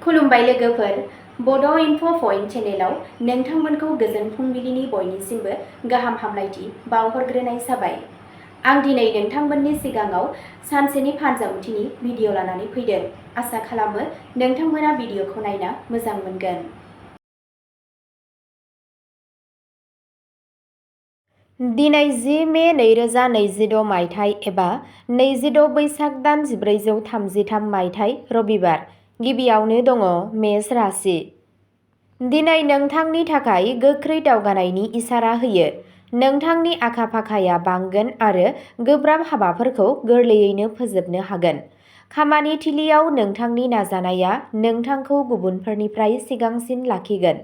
खुलुमबाय लोगोफोर, बड' इनफ' पइन्ट चेनेलाव नोंथांमोनखौ गोजोन फुंबिलिनि बयनिसिमबो गाहाम हामलायथि बावहरग्रोनाय जाबाय। आं दिनै नोंथांमोननि सिगाङाव सानसेनि फानजामुथिनि भिडिअ लानानै फैदों। आसा खालामो नोंथांमोना भिडिअखौ नायना मोजां मोनगोन। दिनै 10 मे 2026 मायथाइ एबा 26 बैसाग दान 1433 मायथाइ रबिबार। गिबियावनो दङ मेष राशि। दिनै नोंथांनि थाखाय गोख्रै दावगानायनि इसारा होयो। नोंथांनि आखा-फाखाया बांगोन आरो गोब्राब हाबाफोरखौ गोरलैयैनो फोजोबनो हागोन। खामानि थिलियाव नोंथांनि नाजानाया नोंथांखौ गुबुनफोरनिफ्राय सिगांसिन लाखिगोन।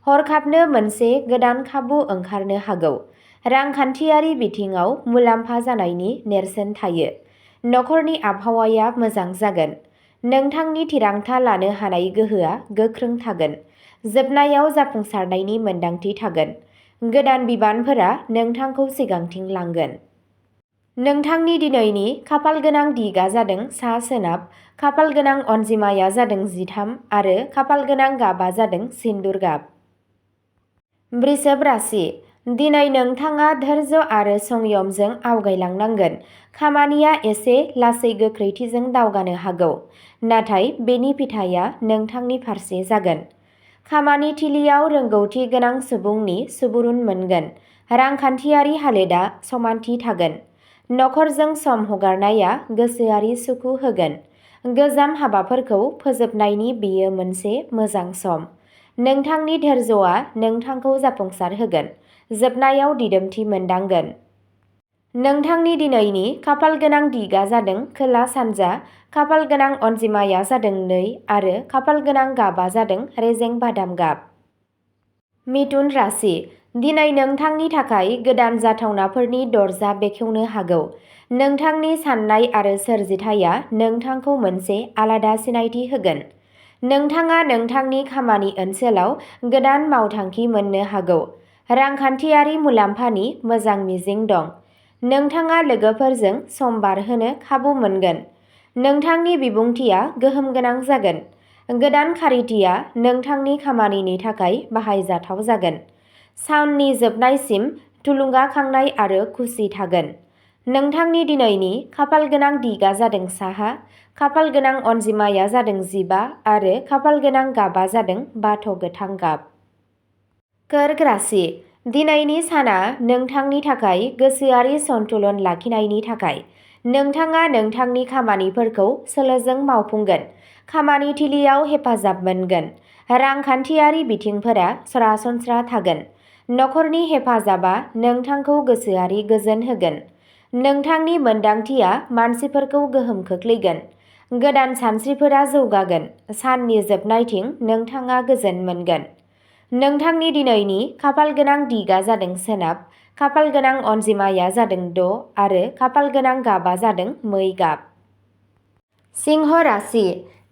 हरखाबनो मोनसे गोदान खाबु ओंखारनो हागौ। रांखान्थियारि बिथिङाव मुलाम्फा जानायनि नेरसोन थायो। नखरनि आबहावाया मोजां जागोन। नोंथांनि थिरांथा लानो हानाय गोहोआ गोख्रों थागोन। जोबनायाव जाफुंसारनायनि मोन्दांथि थागोन। गोदान बिबानफोरा नोंथांखौ सिगांथिं लांगोन। नोंथांनि दिनैनि खाफालगोनां दिगआ जादों सा-सोनाब, खाफालगोनां अनजिमाया जादों 13 आरो खाफालगोनां गाबआ जादों सिन्दुर गाब। वृषभ राशि। दिनै नोंथाङा धैर्य आरो संयमजों आवगायलांनांगोन। खामानिया एसे लासै गोख्रैथिजों दावगानो हागौ, नाथाय बेनि फिथाइया नोंथांनि फारसे जागोन। खामानि थिलियाव रोंगौथि गोनां सुबुंनि सुबुरुन मोनगोन। रांखान्थियारि हालोदआ समानथि थागोन। नखरजों सम हगारनाया गोसोआरि सुखु होगोन। गोजाम हाबाफोरखौ फोजोबनायनि बेयो मोनसे मोजां सम। नोंथांनि धैर्यआ नोंथांखौ जाफुंसार होगोन। जोबनायाव दिदोमथि मोनदांगोन। नोंथांनि दिनैनि खाफालगोनां दिगआ जादों खोला-सानजा, खाफालगोनां अनजिमाया जादों 2 आरो खाफालगोनां गाबआ जादों रेजें बादाम गाब। मिथुन राशि। दिनै नोंथांनि थाखाय गोदान जाथावनाफोरनि दरजा बेखेवनो हागौ। नोंथांनि साननाय आरो सोरजिथाया नोंथांखौ मोनसे आलादा सिनायथि होगोन। नोंथाङा नोंथांनि खामानि ओनसोलाव गोदान मावथांखि मोननो हागौ। रांखान्थियारि मुलाम्फानि मोजां मिजिं दं। नोंथाङा लोगोफोरजों सम बारहोनो खाबु मोनगोन। नोंथांनि बिबुंथिया गोहोम गोनां जागोन। गोदान खारिथिया नोंथांनि खामानिनि थाखाय बाहायजाथाव जागोन। साननि जोबनायसिम थुलुंगाखांनाय आरो खुसि थागोन। नोंथांनि दिनैनि खाफालगोनां दिगआ जादों साहा, खाफालगोनां अनजिमाया जादों 15 आरो खाफालगोनां गाबआ जादों बाथ' गोथां गाब। कर्क राशि। दिनैनि साना नोंथांनि थाखाय गोसोआरि सन्तुलन लाखिनायनि थाखाय। नोंथाङा नोंथांनि खामानिफोरखौ सोलोजों मावफुंगोन। खामानि थिलियाव हेफाजाब मोनगोन। रांखान्थियारि बिथिंफोरा सरासनस्रा थागोन। नखरनि हेफाजाबा नोंथांखौ गोसोआरि गोजोन होगोन। नोंथांनि मोनदांथिया मानसिफोरखौ गोहोम खोख्लैगोन। गोदान सानस्रिफोरा जौगागोन। साननि जोबनायथिं नोंथाङा गोजोन मोनगोन। नोंथांनि दिनैनि खाफालगोनां दिगआ जादों सोनाब, खाफालगोनां अनजिमाया जादों 6 आरो खाफालगोनां गाबआ जादों मै गाब। सिंह राशि।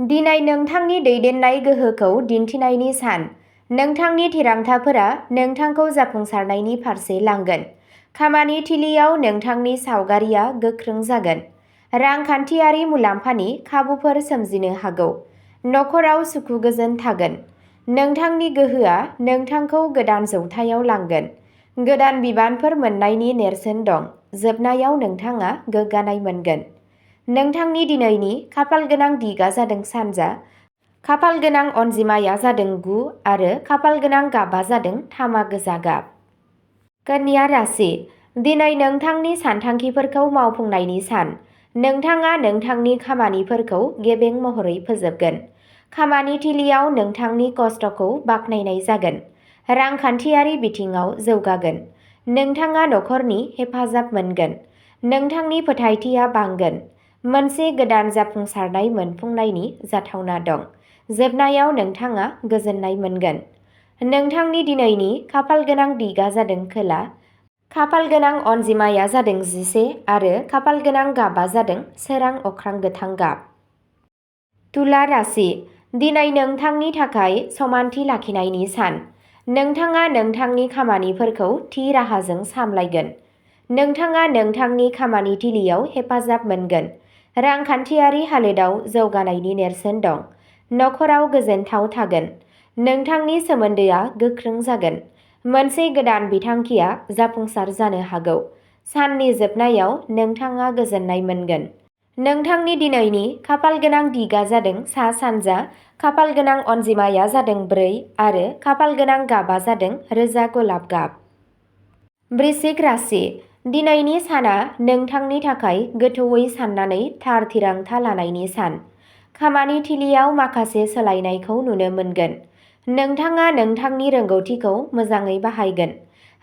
दिनै नोंथांनि दैदेननाय गोहोखौ दिन्थिनायनि सान। नोंथांनि थिरांथाफोरा नोंथांखौ जाफुंसारनायनि फारसे लांगोन। खामानि थिलियाव नोंथांनि सावगारिआ गोख्रों जागोन। रांखान्थियारि मुलाम्फानि खाबुफोर सोमजिनो हागौ। नखराव सुखु गोजोन थागोन। नोंथांनि गोहोआ नोंथांखौ गोदान जौथायाव लांगोन। गोदान बिबानफोर मोन्नायनि नेरसोन दं। जोबनायाव नोंथाङा गोग्गानाय मोनगोन। नोंथांनि दिनैनि खाफालगोनां दिगआ जादों सानजा, खाफालगोनां अनजिमाया जादों 9 आरो खाफालगोनां गाबआ जादों तामा गोजा गाब। कन्या राशि। दिनै नोंथांनि सानथांखिफोरखौ मावफुंनायनि सान। नोंथाङा नोंथांनि खामानिफोरखौ गेबें महरै फोजोबगोन। खामानि थिलियाव नोंथांनि खस्थ'खौ बाख्नायनाय जागोन। रांखान्थियारि बिथिङाव जौगागोन। नोंथाङा नखरनि हेफाजाब मोनगोन। नोंथांनि फोथायथिया बांगोन। मोनसे गोदान जाफुंसारनाय मोनफुंनायनि जाथावना दं। जोबनायाव नोंथाङा गोजोननाय मोनगोन। नोंथांनि दिनैनि खाफालगोनां दिगआ जादों खोला, खाफालगोनां अनजिमाया जादों 11 आरो खाफालगोनां गाबआ जादों सोरां अख्रां गोथां गाब। तुला राशि। दिनै नोंथांनि थाखाय समानथि लाखिनायनि सान। नोंथाङा नोंथांनि खामानिफोरखौ थि राहाजों सामलायगोन। नोंथाङा नोंथांनि खामानि थिलियाव हेफाजाब मोनगोन। रांखान्थियारि हालोदाव जौगानायनि नेरसोन दं। नखराव गोजोनथाव थागोन। नोंथांनि सोमोन्दोआ गोख्रों जागोन। मोनसे गोदान बिथांखिया जाफुंसार जानो हागौ। साननि जोबनायाव नोंथाङा गोजोननाय मोनगोन। नोंथांनि दिनैनि खाफालगोनां दिगा जादों सा-सानजा, खाफालगोनां अनजिमाया जादों 4 आरो खाफालगोनां गाबा जादों रोजा गलाब गाब। वृश्चिक राशि। दिनैनि साना नोंथांनि थाखाय गोथौवै साननानै थार थिरांथा लानायनि सान। खामानि थिलियाव माखासे सोलायनायखौ नुनो मोनगोन। नोंथाङा नोंथांनि रोंगौथिखौ मोजाङै बाहायगोन।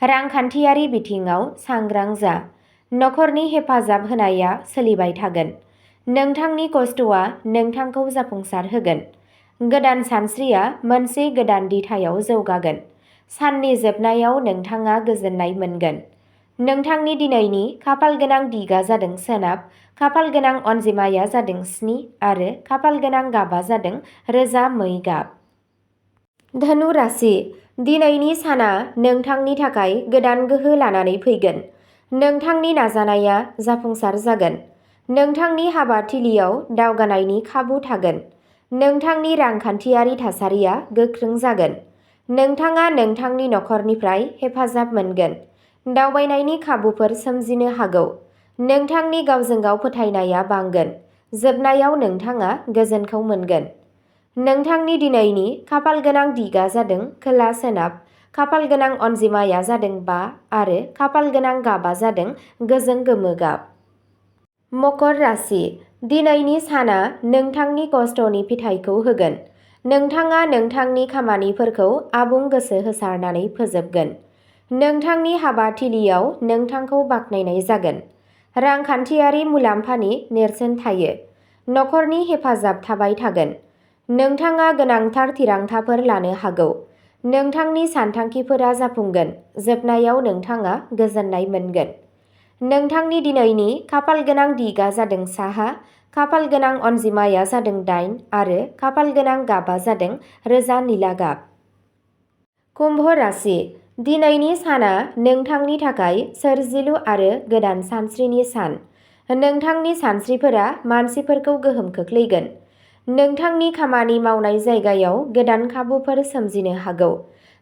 रांखान्थियारि बिथिङाव सांग्रां जा। नखरनि हेफाजाब होनाया सोलिबाय थागोन। नोंथांनि खस्थ'आ नोंथांखौ जाफुंसार होगोन। गोदान सानस्रिया मोनसे गोदान दिथायाव जौगागोन। साननि जोबनायाव नोंथाङा गोजोननाय मोनगोन। नोंथांनि दिनैनि खाफालगोनां दिगा जादों सोनाब, खाफालगोनां अनजिमाया जादों 7 आरो खाफालगोनां गाबा जादों रोजा मै गाब। धनु राशि। दिनैनि साना नोंथांनि थाखाय गोदान गोहो लानानै फैगोन। नोंथांनि नाजानाया जाफुंसार जागोन। नोंथांनि हाबाथिलियाव दावगानायनि खाबु थागोन। नोंथांनि रांखान्थियारि थासारिया गोख्रों जागोन। नोंथाङा नोंथांनि नखरनिफ्राय हेफाजाब मोनगोन। दावबायनायनि खाबुफोर सोमजिनो हागौ। नोंथांनि गावजों गाव फोथायनाया बांगोन। जोबनायाव नोंथाङा गोजोनखौ मोनगोन। नोंथांनि दिनैनि खाफालगोनां दिगा जादों खोला-सोनाब, खाफालगोनां अनजिमाया जादों 5 आरो खाफालगोनां गाबा जादों गोजों गोमो गाब। मकर राशि। दिनैनि साना नोंथांनि खस्थ'नि फिथाइखौ होगोन। नोंथाङा नोंथांनि खामानिफोरखौ आबुं गोसो होसारनानै फोजोबगोन। नोंथांनि हाबाथिलियाव नोंथांखौ बाख्नायनाय जागोन। रांखान्थियारि मुलाम्फानि नेरसोन थायो। नखरनि हेफाजाब थाबाय थागोन। नोंथाङा गोनांथार थिरांथाफोर लानो हागौ। नोंथांनि सानथांखिफोरा जाफुंगोन। जोबनायाव नोंथाङा गोजोननाय मोनगोन। नोंथांनि दिनैनि खाफालगोनां दिगा जादों साहा, खाफालगोनां अनजिमाया जादों 8 आरो खाफालगोनां गाबा जादों रोजा निला गाब। कुम्भ राशि। दिनैनि साना नोंथांनि थाखाय सोरजिलु आरो गोदान सानस्रिनि सान। नोंथांनि सानस्रिफोरा मानसिफोरखौ गोहोम खोख्लैगोन। नोंथांनि खामानि मावनाय जायगायाव गोदान खाबुफोर सोमजिनो हागौ।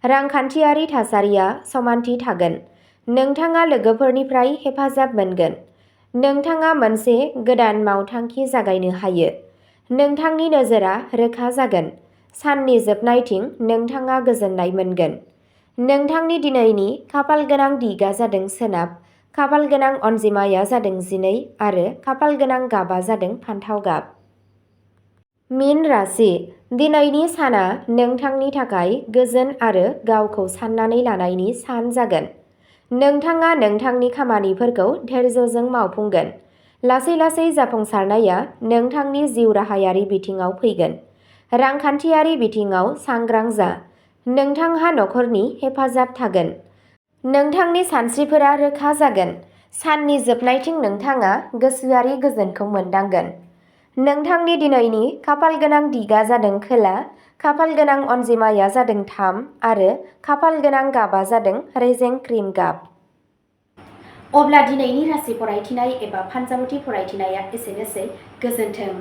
रांखान्थियारि थासारिया समानथि थागोन। नोंथाङा लोगोफोरनिफ्राय हेफाजाब मोनगोन। नोंथाङा मोनसे गोदान मावथांखि जागायनो हायो। नोंथांनि नोजोरा रोखा जागोन। साननि जोबनायथिं नोंथाङा गोजोननाय मोनगोन। नोंथांनि दिनैनि खाफालगोनां दिगा जादों सोनाब, खाफालगोनां अनजिमाया जादों 12 आरो खाफालगोनां गाबा जादों फान्थाव गाब। मीन राशि। दिनैनि साना नोंथांनि थाखाय गोजोन आरो गावखौ साननानै लानायनि सान जागोन। नोंथाङा नोंथांनि खामानिफोरखौ धैर्यजों मावफुंगोन। लासै-लासै जाफुंसारनाया नोंथांनि जिउ राहायारि बिथिङाव फैगोन। रांखान्थियारि बिथिङाव सांग्रां जा। नोंथांहा नखरनि हेफाजाब थागोन। नोंथांनि सानस्रिफोरा रोखा जागोन। साननि जोबनायथिं नोंथाङा गोसोआरि गोजोनखौ मोनदांगोन। नोंथांनि दिनैनि खाफालगोनां दिगा जादों खोला, खाफालगोनां अनजिमाया जादों 3 आरो खाफालगोनां गाबा जादों रेजें क्रिम गाब। अब्ला दिनैनि राशि फरायथिनाय एबा फानजामुथि फरायथिनाया एसेनोसै। गोजोन्थों।